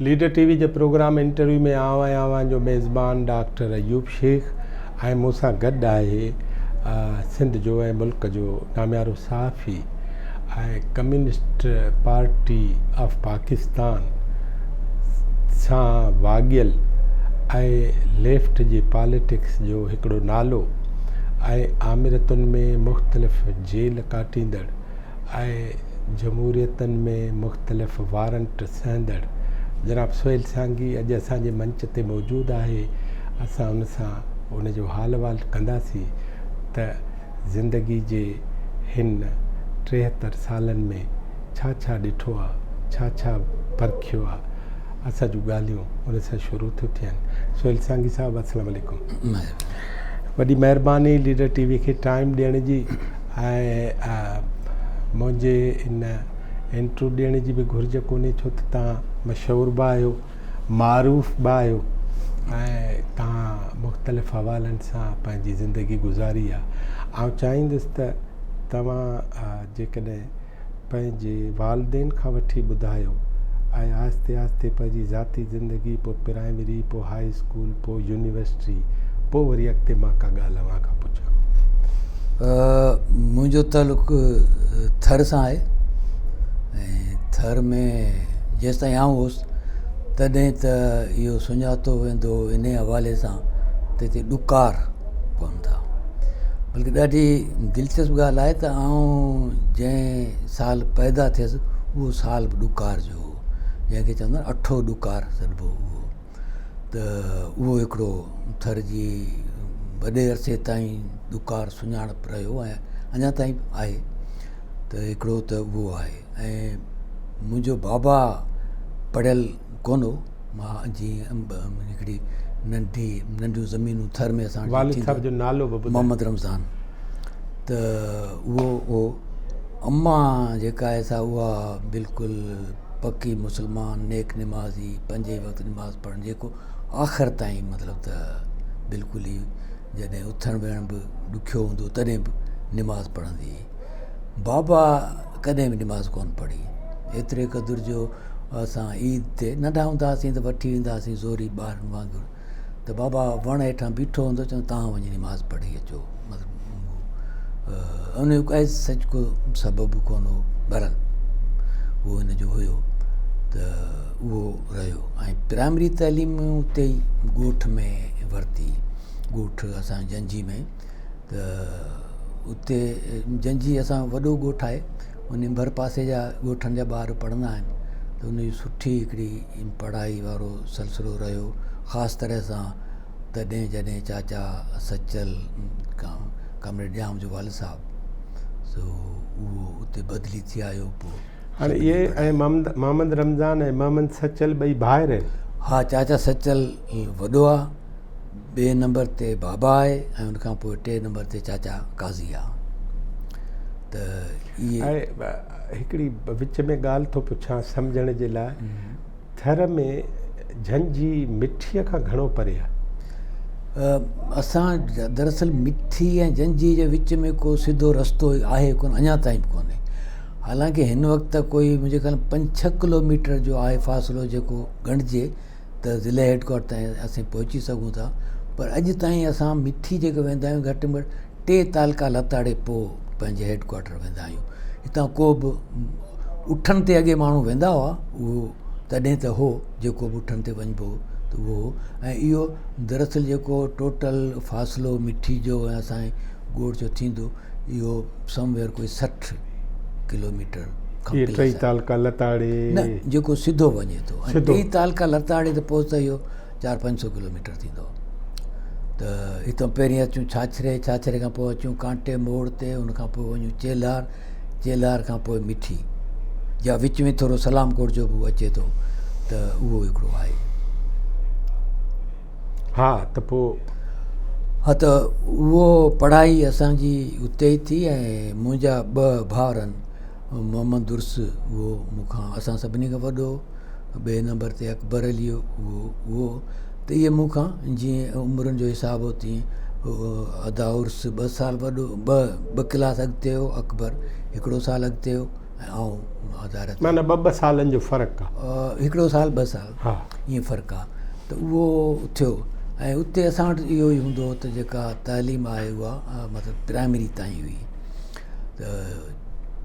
Leader ٽي V جي programme interview ۾ آئون آهيان اوهان جو ميزبان ڊاڪٽر ايوب شيخ ۽ مون سان گڏ آهي سنڌ جو ۽ ملڪ جو ناميارو صحافي ۽ ڪميونسٽ پارٽي آف پاڪستان سان واڳيل ۽ ليفٽ جي پاليٽڪس جو هڪڙو نالو ۽ آمريتن ۾ مختلف جيل ڪاٽيندڙ ۽ جمهوريتن ۾ مختلف وارنٽ سهندڙ جناب سهيل سانگي اڄ اسان جي منچ تي موجود آهي. اسان ان سان ان جو حال احوال ڪنداسين ته زندگي جي هن 73 سالن ۾ ڇا ڇا ڏٺو آ، ڇا ڇا پرکيو آ. اسان جون ڳالهيون ان سان شروع ٿيون ٿين. سهيل سانگي صاحب السلام عليڪم. وڏي مهرباني ليڊر ٽي وي کي ٽائيم ڏيڻ جي ۽ منهنجي ان انٽرويو ڏيڻ جي به گهرج ڪونهي ڇو ته تان مشهور به آهيو معروف به آهيو ۽ تان مختلف حوالن سان پنهنجي زندگي گذاري آهي. آئون چاهيندس ته توهان جيڪڏهن پنهنجي والدين کان وٺي ٻڌايو ۽ آهستي آهستي پنهنجي ذاتي زندگي پوء پرائمري پوء هاء اسڪول پوء يونيورسٽي پوء وري اڳتي مان ڪا ڳالهه اوهان کان پڇان. منهنجو تعلق ٿر سان آهي ۽ ٿر ۾ جيستائين آئون هوس تڏهن ته اهو سڃاتو ويندو هو انهي حوالي سان ته هتي ڏڪار پون ٿا بلڪه ڏاڍي دلچسپ ڳالهه آهي ته آئون جنهن سال پيدا ٿيس اهو سال به ڏڪار جو هو جنهن کي چوندا آهن اٺو ڏڪار سڏبو اهو ته اهو هڪڙو ٿر جي وڏي عرصي تائين ڏڪار سڃاڻپ رهيو ۽ اڃا تائين آهي ته هڪڙو ته اهو آهي ۽ منهنجو بابا پڙهيل ڪونه هو مان جي هڪڙي ننڍي ننڍيون زمينون ٿر ۾ اسان والد صاحب جو نالو به ٻڌايو. محمد رمضان ته اهو هو. اما جيڪا آهي سا اها بلڪل پڪي مسلمان نيڪ نمازي پنج ئي وقت نماز پڙهڻ جيڪو آخر تائين مطلب ته بلڪل ئي جڏهن اٿڻ ويهڻ به ڏکيو هوندو تڏهن به نماز پڙهندي هئي. بابا ڪڏهن به نماز ڪونه پڙهي ايتري قدر جو اسان عيد تي ننڍا هوندا هئاسين ته وٺي ويندا هئاسين زوري ٻارن وانگر ته بابا وڻ هيٺان بيٺو هوندو چوندو تان وڃي نماز پڙهي اچو مطلب ان جو ڪائي سچ ڪو سبب ڪونه هو بهرحال اهو هن جو هيو ته اهو رهيو ۽ پرائمري تعليم اتي ئي ڳوٺ ۾ ورتي ڳوٺ اسان جنجي ۾ ته اتي جنجي اسان وڏو ڳوٺ آهي ان ڀرپاسي جا ڳوٺن جا ٻار پڙهندا آهن ته ان جي سٺي هڪڙي پڙهائي وارو سلسلو رهيو خاص طرح سان تڏهن جڏهن چاچا سچل ڪامريڊ ڄام جو والد صاحب سو اهو اتي بدلي ٿي آيو پوء هاڻي اهي ۽ محمد رمضان ۽ محمد سچل ٻئي ڀائر آهن؟ ها چاچا سچل وڏو آهي ٻئي نمبر تي بابا آهي ۽ ان کان پوء ٽئين نمبر تي چاچا قاضي آهي ته اهي ۽ هڪڙي وچ ۾ ڳالهه ٿو پڇان سمجهڻ جي لاء ٿر ۾ جهنجي مٺيء کان گهڻو پري آهي؟ اسان دراصل مٺي ۽ جهنجي جي وچ ۾ ڪو سڌو رستو آهي ڪونه اڃا تائين به ڪونهي حالانڪه هن وقت ته ڪوئي منهنجي خيال ۾ پنج ڇهه ڪلوميٽر جو آهي فاصلو جيڪو ڳڻجي ته ضلعي هيڊ ڪوارٽر تائين اسين پهچي سگهون ٿا پر اڄ تائين اسان مٺي جيڪو ويندا آهيون گهٽ ۾ گهٽ ٽي تعلقا لتاڙي پوء پنهنجي هيڊ ڪوارٽر ويندا آهيون هتان ڪو به اٺن تي اڳي ماڻهو ويندا هئا اهو تڏهن ته هو جيڪو به اٺن تي وڃبو هو ته اهو هو ۽ اهو دراصل جيڪو ٽوٽل فاصلو مٺي جو ۽ اسانجي ڳوٺ جو ٿيندو اهو سم ويئر ڪوئي 60 ڪلوميٽر کان اهي ٽئي تعلقا لتاڙي نه جيڪو سڌو وڃي ٿو ۽ ٽئي تعلقا لتاڙي ته پوء ته اهو چار پنج سو ڪلوميٽر ٿيندو ته هتان پهرين اچون ڇاڇري، ڇاڇري کان پوء اچون ڪانٽي موڙ تي، ان کان پوء وڃون چيلهار، چيلهار کان پوء مٺي يا وچ ۾ ٿورو سلام ڪوٽ جو به اچي ٿو ته اهو هڪڙو آهي. ها ته پوء. ها ته اهو پڙهائي اسان جي اتي ئي ٿي ۽ منهنجا ٻه ڀائر آهن محمد عرس اهو مون کان اسان سڀني کان وڏو هو ٻئي نمبر تي اڪبر علي اهو اهو ته اهي مون کان جيئن عمرن جو حساب هو تيئن ادا عرس ٻه سال وڏو ٻه ٻه ڪلاس اڳتي هو اڪبر هڪڙو سال اڳتي هو. ۽ آئون عدالت معنيٰ ٻه ٻه سالن جو فرق آ. هڪڙو سال ٻه سال ائين فرق آ ته اهو ٿيو ۽ اتي اسان وٽ اهو ئي هوندو هو ته جيڪا تعليم آهي اها مطلب پرائمري تائين هئي ته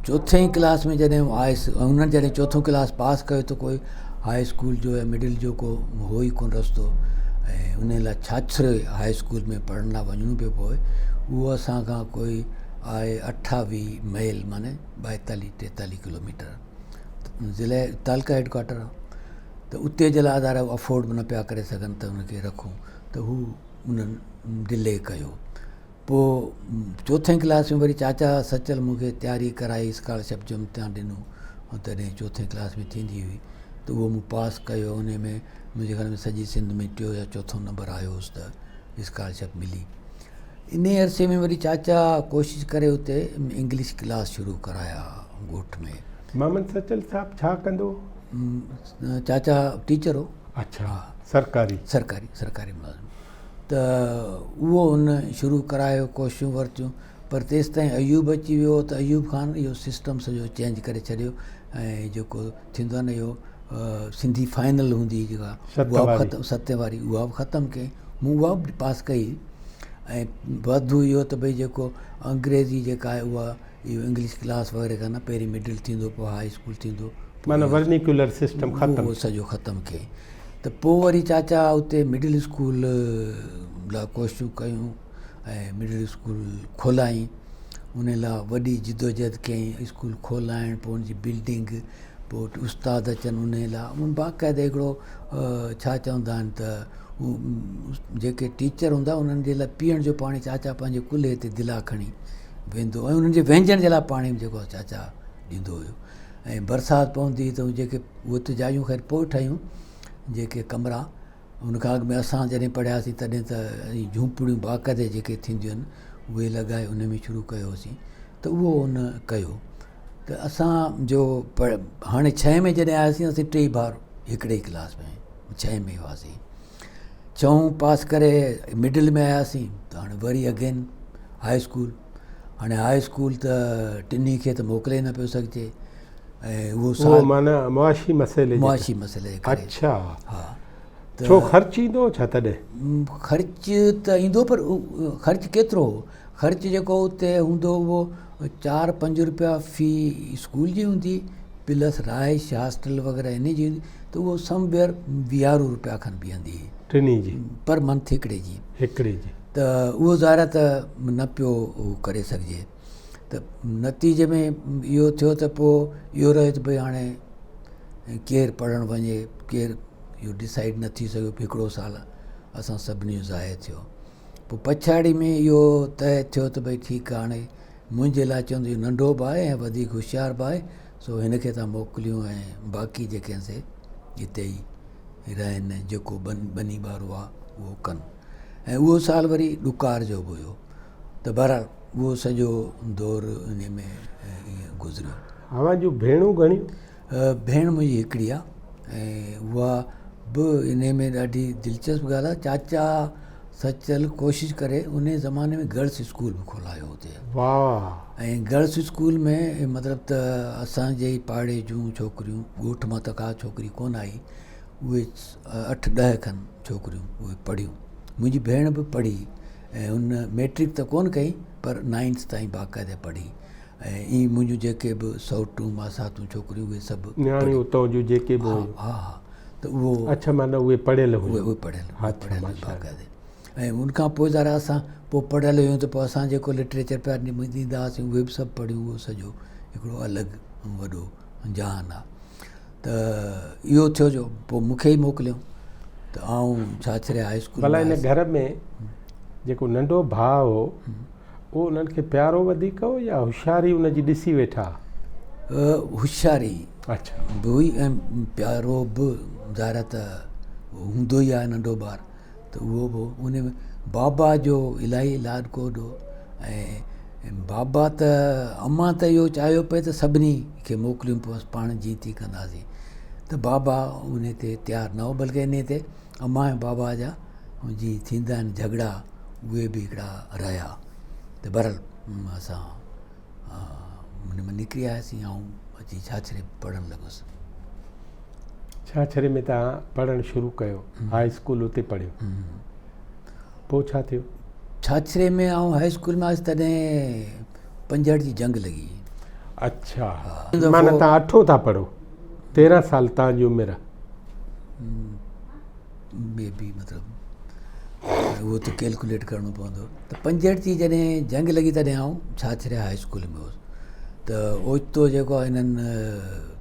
چوٿين ڪلاس ۾ جڏهن آيس انهن جڏهن چوٿون ڪلاس پاس ڪيو ته ڪوئي هاء اسڪول جو يا مڊل جو ڪو هو ئي ڪونه رستو ۽ ان لاء ڇاڇري هاء اسڪول ۾ پڙهڻ لاء وڃڻو پيو پوي اهو اسان کان ڪوئي آهي اٺاويهه ميل معني ٻائيتاليهه ٽيتاليهه ڪلوميٽر ضلعي تعلقه هيڊ ڪوارٽر آهي ته اتي جي لاء ادارا افورڊ به نه پيا ڪري سگهن ته ان کي رکون ته هو انهن ڊلي ڪيو پوء چوٿين ڪلاس ۾ وري چاچا سچل مون کي تياري ڪرائي اسڪالرشپ جو امتحان ڏنو ۽ تڏهن چوٿين ڪلاس ۾ ٿيندي هئي ته اهو مون پاس ڪيو ان ۾ منهنجي خيال ۾ سڄي سنڌ ۾ ٽيو يا چوٿون نمبر آيو هوس ته اسڪالرشپ ملي انهيء عرصي ۾ وري چاچا ڪوشش ڪري اتي انگلش ڪلاس شروع ڪرايا ڳوٺ ۾. محمد سچل صاحب ڇا ڪندو هو؟ چاچا ٽيچر هو. اڇا سرڪاري. سرڪاري سرڪاري ملازم ته اهو هن شروع ڪرايو ڪوششون ورتيون پر تيستائين ايوب اچي ويو ته ايوب خان اهو سسٽم سڄو چينج ڪري ڇڏيو ۽ جيڪو ٿيندو آهي نه اهو سنڌي فائنل هوندي هئي جيڪا اها به ختم ستين واري اها به ختم ڪئي مون اها به پاس ڪئي ۽ وڌ اهو ته ڀئي جيڪو انگريزي جيڪا آهي اها اهو انگلش ڪلاس وغيره کان نه پهرين مڊل ٿيندو پوء هاء اسڪول ٿيندو معنيٰ ورنيڪيولر سسٽم ختم اهو سڄو ختم ڪئي ته پوء وري چاچا اتي مڊل اسڪول لاء ڪوششون ڪيون ۽ مڊل اسڪول کولائين ان لاء وڏي جدوجهد ڪيائين اسڪول کولائڻ پوء ان جي بلڊنگ پوء استاد اچن انهي لاء باقاعده هڪڙو ڇا چوندا آهن ته جيڪي ٽيچر هوندا انهن جي لاء پيئڻ جو پاڻي چاچا پنهنجي ڪلهي تي دلا کڻي ويندو ۽ انهن جي وهنجڻ جي لاء پاڻي به جيڪو چاچا ڏيندو هيو ۽ برسات پوندي ته جيڪي اهي ته جايون خير پوء ٺهيون جيڪي ڪمرا ان کان اڳ ۾ اسان جڏهن پڙهياسين تڏهن ته جهونپڙيون باقاعده جيڪي ٿينديون آهن اهي لڳائي ان ۾ شروع ڪيوسين ته اهو ان ڪيو ته اسان جو هاڻي ڇهين ۾ جڏهن آياسين اسين ٽئي ڀائر هڪڙي ئي ڪلاس ۾ ڇهين ۾ هئاسين ڇهون پاس ڪري مڊل ۾ آياسين ته هاڻي وري اگين هاء اسڪول هاڻي هاء اسڪول ته ٽنهي کي ته موڪلي نه پيو سگهجي ۽ اهو سال معنيٰ معاشي مسئلي معاشي مسئلي جي ڪري اڇا ها ڇو خرچ ايندو ڇا تڏهن خرچ ته ايندو پر خرچ ڪيترو هو خرچ جيڪو اتي هوندو هو اهو چار پنج روپيا في اسڪول جي هوندي پلس رهائش هاسٽل وغيره ان جي هوندي ته اهو سم ويئر ويهارو روپيا کن بيهندي هئي ٽنهي جي پر منٿ هڪڙي جي هڪڙي جي ته اهو ظاهر آهي ته نه پيو ڪري سگهجي ته نتيجي ۾ اهو ٿيو ته پوء اهو رهيو ته ڀئي هاڻي ڪير پڙهڻ وڃي ڪير اهو ڊسائيڊ نه ٿي سگهيو هڪڙو سال اسان سڀني جو ضايع ٿيو پوء پڇاڙي ۾ اهو طئي ٿيو ته ڀئي ٺيڪ آهي هاڻي منهنجي لاء چوندو اهو ننڍو به آهي ۽ وڌيڪ هوشيار به آهي سو هن کي ٿا موڪليون ۽ باقي جيڪي آهن سي هتي ئي رهن جيڪو ٻني ٻارو آهي اهو ڪن ۽ اهو سال وري ڏڪار جو به هيو ته بهرحال اهو سڄو دور ان ۾ ائين گذريو. اوهان جون ڀيڻون گهڻيون؟ ڀيڻ منهنجي هڪڙي آ ۽ اها به انهي ۾ ڏاڍي دلچسپ ڳالهه آ چاچا سچل ڪوشش ڪري انهي زماني ۾ گرلس اسڪول به کولايو اتي واهه ۽ گرلس اسڪول ۾ مطلب ته اسان جي ئي پاڙي جون ڇوڪريون ڳوٺ مان ته ڪا ڇوڪري ڪونه آئي اهي اٺ ڏهه کن ڇوڪريون اهي پڙهيون منهنجي ڀيڻ به پڙهي ۽ هن ميٽرڪ ته ڪونه ڪئي پر نائنٿ تائين باقاعده پڙهي ۽ ائين منهنجون جيڪي به سئوٽون ماساتون ڇوڪريون اهي سڀ نياڻيون اتان جون جيڪي به هيون ها ها ته اهو اڇا معنيٰ اهي پڙهيل هيون اهي پڙهيل پڙهيل باقاعده ۽ ان کان پوء ذرا اسان پوء پڙهيل هيون ته پوء اسان جيڪو لٽريچر پيا ڏيندا هئاسين اهي به سڀ پڙهيون اهو سڄو هڪڙو الڳ وڏو جهان آهي ته اهو ٿيو جو پوء مون کي ئي موڪليو ته آئون ڇاڇري هاء اسڪول ڀلا ان گهر ۾ جيڪو ننڍو ڀاء هو اهو انهن کي پيارو وڌيڪ هو يا هوشياري ان جي ڏسي ويٺا؟ هوشياري اڇا به هئي ۽ پيارو به ظاهر آهي ته هوندو ئي آهي ننڍو ٻار ته اهو به ان ۾ بابا جو الاهي لاڏ ڪوڏ هو ۽ بابا ته امان ته اهو چاهيو پئي ته سڀني کي موڪليون پوء پاڻ جيئن تيئن ڪنداسين ته بابا ان تي تيار نه هو بلڪه ان تي امان ۽ بابا جا جي ٿيندا آهن جهڳڙا اهي به هڪڙا رهيا ته بهرحال اسان ان ۾ نڪري آياسين آئون اچي ڇاڇري پڙهڻ لڳس. ڇاڇري ۾ توهان پڙهڻ شروع ڪيو، هاء اسڪول اتي پڙهيو، پوء ڇا ٿيو؟ ڇاڇري ۾ آئون هاء اسڪول ۾ آيس تڏهن 65 جي جنگ لڳي. اڇا معنيٰ توهان اٺون ٿا پڙهو، 13 سال توهان جي عمر. مي بي مطلب اهو ته ڪيلڪوليٽ ڪرڻو پوندو ته 65 جي جڏهن جنگ لڳي تڏهن آئون ڇاڇري هاء اسڪول ۾ هوس ته اوچتو جيڪو آهي هنن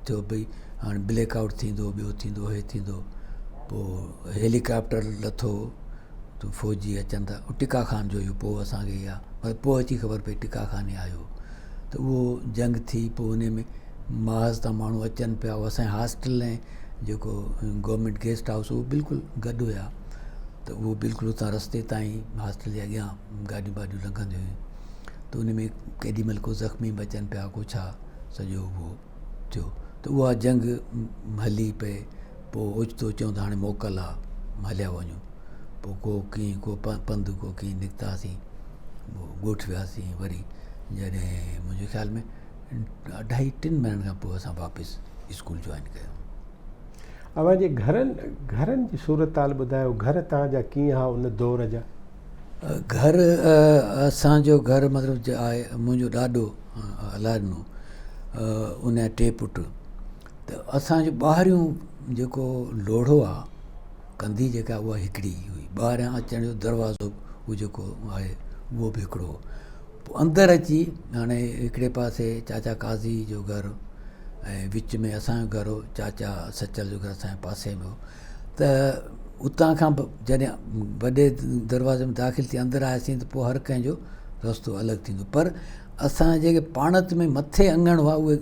ٿيو ڀئي هاڻي بليڪ آئوٽ ٿيندو ٻيو ٿيندو هي ٿيندو پوء هيليڪاپٽر لٿو ته فوجي اچن ٿا ٽڪا خان جو هيو پوء اسانکي اها پوء اچي خبر پئي ٽڪا خان ئي آيو ته اهو جنگ ٿي پوء ان ۾ محاذ تان ماڻهو اچن پيا اسان جي هاسٽل ۽ جيڪو گورنمينٽ گيسٽ هائوس هو بلڪل گڏ هيا ته اهو بلڪل اتان رستي تان ئي هاسٽل جي اڳيان گاڏيون باڏيون لنگهنديون هيون ته ان ۾ ڪيڏي مهل ڪو زخمي به اچن پيا ڪو ڇا سڄو اهو ٿيو ته اها جنگ هلي پئي پوء اوچتو چيون ته هاڻي موڪل آ هليا وڃون پوء ڪو ڪيئن ڪو پنڌ ڪو ڪيئن نڪتاسين پوء ڳوٺ وياسين وري جڏهن منهنجي خيال ۾ اڍائي ٽن مهينن کان پوء اسان واپس اسڪول جوائن ڪيو. اوهان جي گهرن گهرن جي صورتحال ٻڌايو گهر توهان جا ڪيئن ها ان دور جا؟ گهر اسان جو گهر مطلب آهي منهنجو ڏاڏو الله ڏنو ان جا ٽي پٽ ته اسان جو ٻاهريون جيڪو لوڙهو آ ڪنڌي جيڪا اها هڪڙي هئي ٻاهريان اچڻ جو دروازو اهو جيڪو آهي اهو به هڪڙو هو پوء اندر اچي هاڻي هڪڙي پاسي چاچا قاضي جو گهر ۽ وچ ۾ اسان جو گهر هو چاچا سچل جو گهر اسان جي پاسي ۾ هو ته اتان کان به جڏهن وڏي دروازي ۾ داخل ٿي اندر آياسين ته پوء هر ڪنهن جو رستو الڳ ٿيندو پر اسان جيڪي پاڻت ۾ مٿي اڱڻ هئا اهي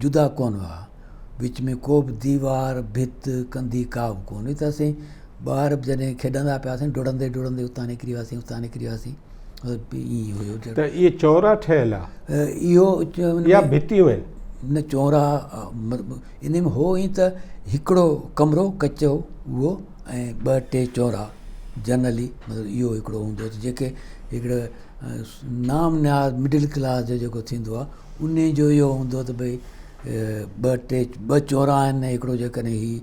جدا ڪونه هئا وچ ۾ ڪو به ديوار ڀت ڪنڌي ڪا به ڪونه هئي ته اسين ٻار به جڏهن کيڏندا پياسين ڊوڙندي ڊوڙندي اتان نڪري وياسين اتان نڪري وياسين ته اهي چونرا ٺهيل آ اهو يا ڀتيون آهن؟ نه چونرا ان ۾ هو ائين ته هڪڙو ڪمرو ڪچو اهو ۽ ٻه ٽي چونرا جنرلي مطلب اهو هڪڙو هوندو ته جيڪي هڪڙو نام نهاد مڊل ڪلاس جو جيڪو ٿيندو آهي ان جو اهو هوندو ته ڀئي ٻه ٽي ٻه چونرا آهن هڪڙو جيڪڏهن هي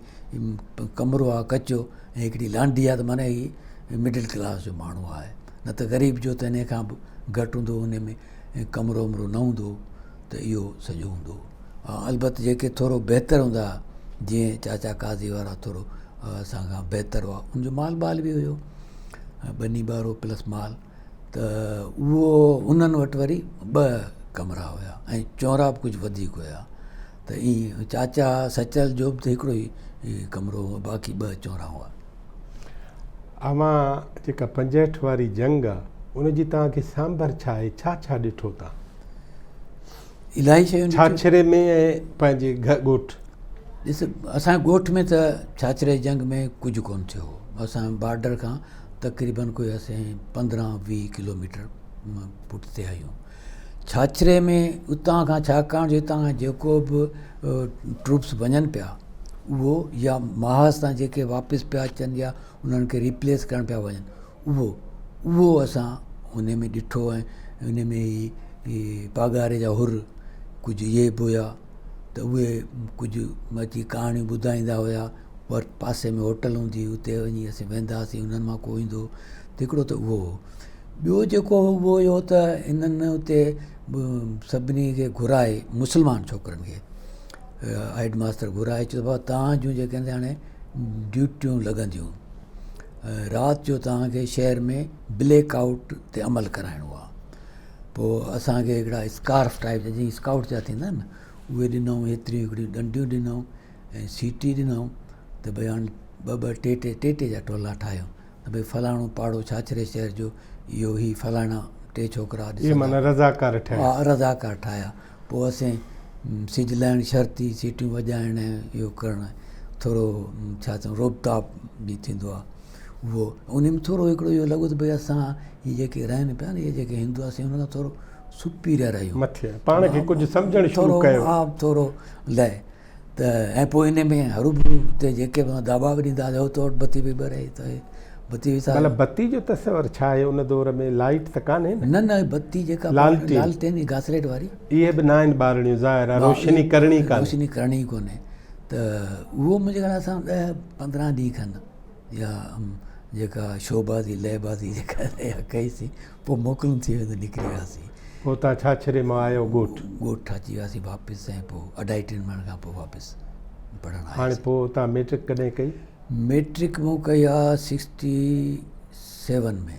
ڪمرو آهي ڪچو ۽ هڪڙي لانڍي آهي ته معنيٰ هي مڊل ڪلاس جو ماڻهو آهي نه ته غريب جو ته انهي کان به گهٽ هوندو هو انهي ۾ ڪمرو ومرو نه هوندو هو ته اهو سڄو هوندو هو البت جيڪي ٿورو بهتر هوندا هئا جيئن چاچا قاضي وارا ٿورو اسان کان بهتر هئا ان جو مال بال به هيو ٻني ٻارو پلس مال ته اهو انهن وٽ وري ٻه ڪمرا هيا ۽ چونرا به ڪجهه وڌيڪ هيا ته ائين چاچا سچل جو به هڪڙو ئي ڪمرو هو باقي ٻه چونرا هئا. اوهان جيڪا 65 واري جنگ آ ان جي توهان کي سانڀر ڇا آهي ڇا ڇا ڏٺو توهان؟ الاهي شيون ڏٺيون. ڇاڇري ۾ ۽ پنهنجي ڳوٺ. ڏس اسان جي ڳوٺ ۾ ته ڇاڇري جي جنگ ۾ ڪجهه ڪونه ٿيو هو اسان بارڊر کان تقريبن ڪوئي اسين 15 20 ڪلوميٽر پٺتي آهيون ڇاڇري ۾ اتان کان ڇاڪاڻ جو اتان کان جيڪو به ٽروپس وڃن پيا اهو يا محاذ تان جيڪي واپس پيا اچن يا انهن کي ريپليس ڪرڻ پيا وڃن اهو اهو اسان ان ۾ ڏٺو ۽ ان ۾ هي پاڳاري جا حر ڪجهه اهي به هيا ته اهي ڪجهه اچي ڪهاڻيون ٻڌائيندا هيا ور پاسي ۾ هوٽل هوندي هئي اتي وڃي اسين ويندا هئاسين انهن مان ڪو ايندو هو ته هڪڙو ته اهو هو ٻيو جيڪو هو اهو اهو ته انهن اتي سڀني کي گهرائي مسلمان ڇوڪرن کي هيڊ ماستر گهرائي چيو بابا توهان جون جيڪي آهن هاڻي ڊيوٽيون لڳنديون رات جو توهان کي شهر ۾ بليڪ آئوٽ تي عمل ڪرائڻو آهي پوء اسانکي هڪڙا اسڪارف ٽائپ جا جيئن اسڪائوٽ جا ٿيندا آهن نه اهي ڏنائون ايتريون هڪڙيون ڏنڊيون ڏنائون ۽ سيٽي ڏنائون ته ڀئي هاڻي ٻه ٻه ٽي ٽي ٽي ٽي جا ٽولا ٺاهيو ته ڀئي فلاڻو پاڙو ڇاڇري شهر جو اهو هي فلاڻا ٽي ڇوڪرا اهي معنيٰ رضاڪار ٺاهيا. ها رضاڪار ٺاهيا. پوء اسين سج لهڻ شرط ئي سيٽيون وڄائڻ ۽ اهو ڪرڻ ٿورو ڇا چئون رعب تاب به ٿيندو آهي اهو ان ۾ ٿورو هڪڙو اهو لڳو ته ڀئي اسان هي جيڪي رهن پيا نه اهي جيڪي هندو اسين هن کان ٿورو سپيريئر آهيون. مٿي پاڻ کي ڪجهه سمجهڻ شروع ڪيو. ها ٿورو لهه ته ۽ پوء ان ۾ هروڀرو اتي جيڪي به داٻا به ڏيندا هئا تو وٽ بتي پئي ٻري ته بتي وساري. ڀلا بتي جو تصور ڇا آهي ان دور ۾ لائيٽ ته ڪانهي نه؟ نه نه بتي جيڪا لالٽين لالٽين گاسليٽ واري. اهي به ناهن ٻارڻيون ظاهر آهي روشني ڪرڻي ڪانهي. روشني ڪرڻي ئي ڪونهي ته اهو منهنجي خيال سان 10 15 ڏينهن کن يا جيڪا شوبازي لئه بازي جيڪا اها ڪئيسين پوء موڪلون ٿي ويون ته نڪري وياسين. پوء اتان ڇاڇري مان آيو ڳوٺ. ڳوٺ اچي وياسين واپس ۽ پوء اڍائي ٽن مهينن کان پوء واپس پڙهڻ آياسين. هاڻي پوء اتان ميٽرڪ ڪڏهن ڪئي؟ ميٽرڪ مون ڪئي آ سڪسٽي سيون ۾.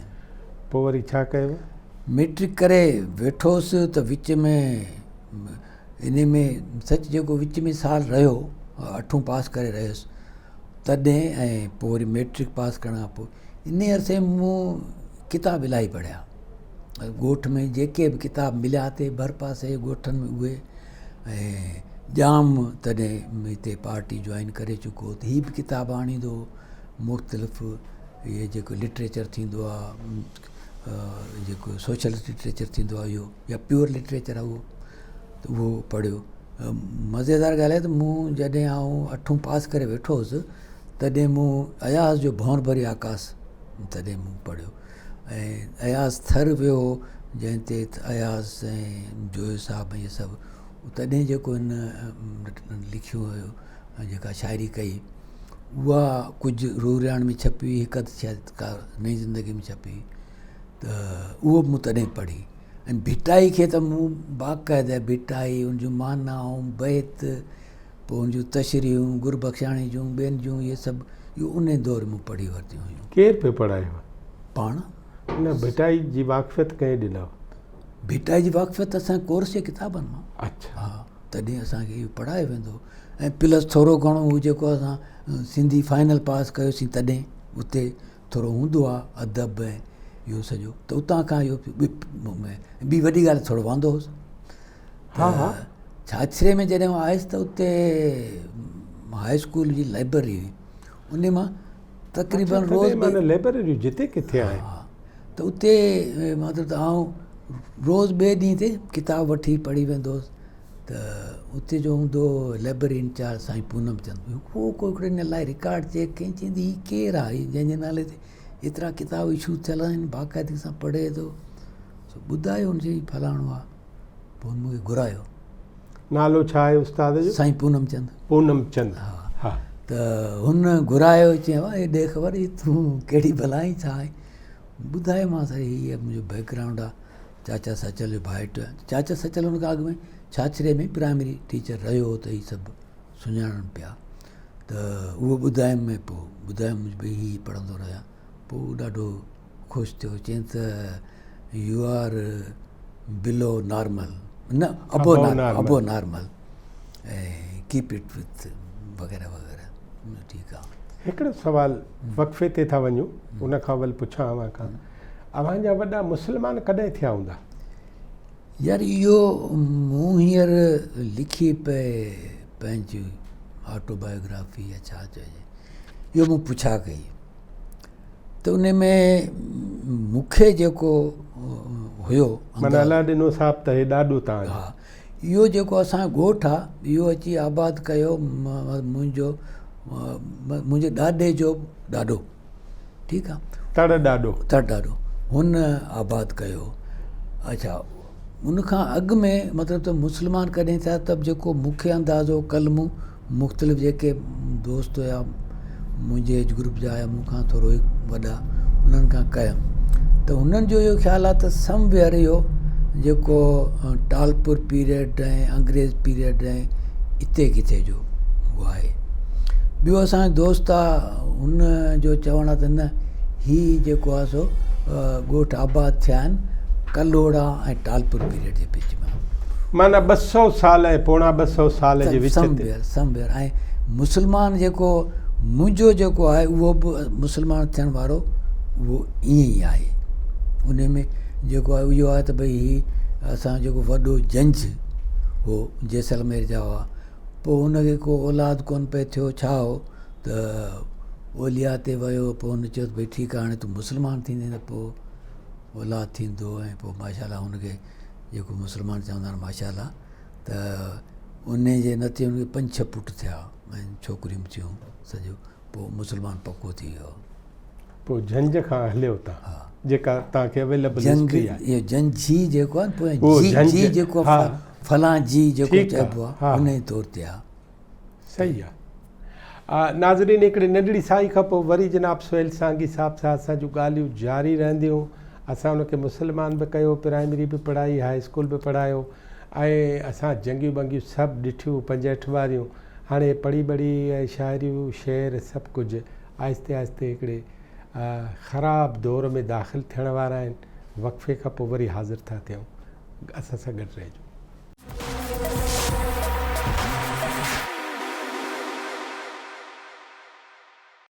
پوء وري ڇا ڪيو؟ ميٽرڪ ڪري ويٺوس ته وچ ۾ انهي ۾ سچ جيڪو وچ ۾ سال رهيو اٺون پاس ڪري رهيس تڏهن ۽ پوء وري ميٽرڪ پاس ڪرڻ کان پوء انهي عرصي ۾ مون ڪتاب الاهي پڙهيا ڳوٺ ۾ جيڪي به ڪتاب مليا تي ڀرپاسي ڳوٺن ۾ اهي ۽ ڄام تڏهن هتي پارٽي جوائن ڪري چڪو هو ته هي به ڪتاب آڻيندو هو مختلف اهي جيڪو لٽريچر ٿيندو آهي جيڪو سوشلسٽ لٽريچر ٿيندو آهي اهو يا پيور لٽريچر آهي اهو ته اهو پڙهيو مزيدار ڳالهه آهي ته مون جڏهن آئون اٺون پاس ڪري ويٺو هوس تڏهن مون اياز جو ڀونر ڀري آڪاس تڏهن مون پڙهيو ۽ اياز ٿر ويو هو جنهن تي اياز ۽ جويو صاحب ۽ اهي سڀ تڏهن جيڪو هن لکيو هيو ۽ جيڪا شاعري ڪئي اها ڪجهه روح رهاڻ ۾ ڇپي هئي هڪ اڌ شايد ڪا نئين زندگي ۾ ڇپي هئي ته اهو به مون تڏهن پڙهي ۽ ڀٽائي کي ته مون باقاعده ڀٽائي ان جون معنائون بيت پوء ان جون تشريحون گربخشاڻي جون ٻين جون اهي سڀ اهو ان دور مون پڙهي ورتيون هيون. ڪير پيو پڙهايو؟ پاڻ. نه ڀٽائي جي واقفيت ڪنهن ڏنو؟ ڀٽائي جي واقفيت اسان ڪورس جي ڪتابن مان. اڇا. ها تڏهن اسان کي اهو پڙهايو ويندو هو ۽ پلس ٿورو گهڻو هو جيڪو اسان سنڌي فائنل پاس ڪيوسين تڏهن اتي ٿورو هوندو آ ادب ۽ اهو سڄو ته اتان کان اهو ٻي وڏي ڳالهه ٿورو واندو هوس. ها ها. ڇاڇري ۾ جڏهن آئون آيس ته اتي هاء اسڪول جي لائبرري هئي ان مان تقريبن روز معنيٰ لائبرريون جتي ڪٿي آهن ها ته اتي مطلب ته آئون روز ٻئي ڏينهن تي ڪتاب وٺي پڙهي ويندو هوس ته اتي جو هوندو هو لائبرري انچارج سائين پونم چند هو ڪو هڪڙي هن لاء رڪارڊ چيڪ ڪيائين چيائين هي ڪير آهي جنهن جي نالي تي ايترا ڪتاب اشو ٿيل آهن باقاعدگي سان پڙهي ٿو سو ٻڌايو هن چيائين فلاڻو آهي پوء هن مون کي گهرايو. نالو ڇا آهي استاد جو؟ سائين پونم چند. پونم چند ها ها. ته هن گهرايو چيائين وا هي ڏي خبر هي تون ڪهڙي بلا آهين ڇا آهين؟ ٻڌايومانس هي منهنجو بيڪ گرائونڊ آهي چاچا سچل جو ڀائٽ آهي چاچا سچل هن کان اڳ ۾ ڇاڇري ۾ پرائمري ٽيچر رهيو هو ته هي سڀ سڃاڻن پيا ته اهو ٻڌايم ۽ پوء ٻڌايم ڀئي هي پڙهندو رهيان پوء ڏاڍو خوش ٿيو چيائين ته يو آر بلو نارمل نه ابو ابو نارمل ۽ ڪيپ it وٿ وغيره وغيره ٺيڪ آ. هڪڙو سوال وقفي تي ٿا وڃون ان کان اول پڇان اوهان کان اوهان جا وڏا مسلمان ڪڏهن ٿيا هوندا؟ يار اهو مون هينئر لکي پئي پنهنجي آٽو بايوگرافي يا ڇا چئجي اهو مون پڇا ڪئي ته ان ۾ مون کي جيڪو هيو معنيٰ الله ڏنو صاحب ته هي ڏاڏو تان ها اهو جيڪو اسان جو ڳوٺ آ اهو اچي آباد ڪيو منهنجو منهنجي ڏاڏي جو ڏاڏو ٺيڪ آ تڙ ڏاڏو تڙ ڏاڏو هن آباد ڪيو اڇا ان کان اڳ ۾ مطلب ته مسلمان ڪڏهن ٿيا ته جيڪو مون کي اندازو ڪلمو مختلف جيڪي دوست هيا منهنجي ايج گروپ جا يا مون کان ٿورو وڏا انهن کان ڪيم ته انهن جو اهو خيال آهي ته سم ويئر اهو جيڪو ٽالپور پيريڊ ۽ انگريز پيريڊ ۽ اتي ڪٿي جو اهو آهي ٻيو اسانجو دوست آ هن جو چوڻ آ ته نه هي جيڪو آ سو ڳوٺ آباد ٿيا آهن ڪلهوڙا ۽ ٽالپر پيريڊ جي وچ ۾. معنيٰ 200 سال ۽ پوڻا 200 سال جي وچ تي. سم ويئر ۽ مسلمان جيڪو منهنجو جيڪو آهي اهو به مسلمان ٿيڻ وارو اهو ائين ئي آهي ان ۾ جيڪو آهي اهو آهي ته ڀئي هي اسان جيڪو وڏو جنج هو جيسلمير جا هئا پوء هن کي ڪو اولاد ڪونه پئي ٿيو ڇا هو ته اولياء تي ويو پوء هن چيو ته ڀئي ٺيڪ آهي هاڻي تون مسلمان ٿيندين ته پوء اولاد ٿيندو ۽ پوء ماشاء الله هن کي جيڪو مسلمان چوندا آهن ماشاء الله ته ان جي نتيجي هن کي پنج ڇهه پٽ ٿيا ۽ ڇوڪريون به ٿيون سڄو پوء مسلمان پڪو ٿي ويو. پوء جهنج کان هليو تان جيڪا توهان کي اويليبل هسٽري آهي. اهو جنجهي جيڪو آهي پوء جي جي جيڪو فلان جي جيڪو چئبو آهي ان جي طور تي آهي. صحيح آهي. ناظرين هڪڙي ننڍڙي ساهي کان پوء وري جناب سهيل سانگي صاحب سان اسان جون ڳالهيون جاري رهنديون. اسان ان کي مسلمان به ڪيو، پرائمري به پڙهائي، هاء اسڪول به پڙهايو ۽ اسان جنگيون ٻنگيون سڀ ڏٺيون 65 واريون. هاڻي پڙهي ٻڙهي ۽ شاعريون شعر سڀ ڪجهه آهستي آهستي هڪڙي خراب دور ۾ داخل ٿيڻ وارا آهن. وقفي کان پوء وري حاضر ٿا ٿيون. اسان سان گڏ رهجو.